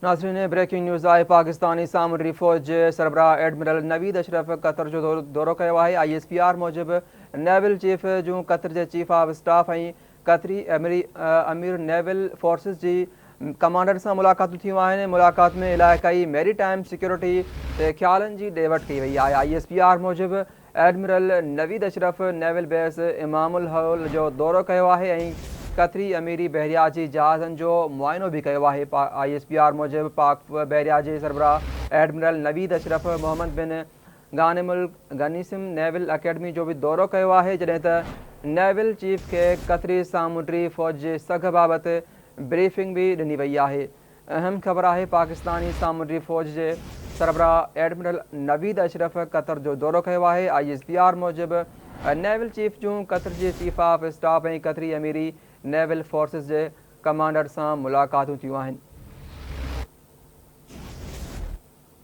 ناظرين breaking news آهي پاڪستاني سامونڊي فوج جي سربراهه ايڊمرل نويد اشرف قطر جو دورو ڪيو آهي. I S P R موجب نيول چيف جون قطر جي چيف آف اسٽاف ۽ قطري امير نيول فورسز جي ڪمانڊر سان ملاقاتون ٿيون آهن. ملاقات ۾ علائقائي ميري ٽائيم سيڪيورٽي تي خيالن جي ڏي وٺ ڪئي وئي آهي. I S P R موجب admiral Naveed Ashraf naval base Imam Al Hawl جو دورو ڪيو آهي ۽ قطري اميري بحريه جي جهازن جو معائنو به ڪيو آهي. I S P R موجب پاڪ بحريه جي سربراهه admiral Naveed Ashraf Mohammed bin Ghanim Al Ghunaim naval academy جو به دورو ڪيو آهي جڏهن ته نيول چيف کي قطري سامونڊي فوج جي سگهه بابت بريفنگ به ڏني وئي آهي. اهم خبر آهي پاڪستاني سامونڊي فوج جي سربراهه ايڊمرل نويد اشرف قطر جو دورو ڪيو آهي. I S P R موجب نيول چيف جون قطر جي چيف آف اسٽاف ۽ قطري اميري نيول فورسز جي ڪمانڊر سان ملاقاتون ٿيون آهن.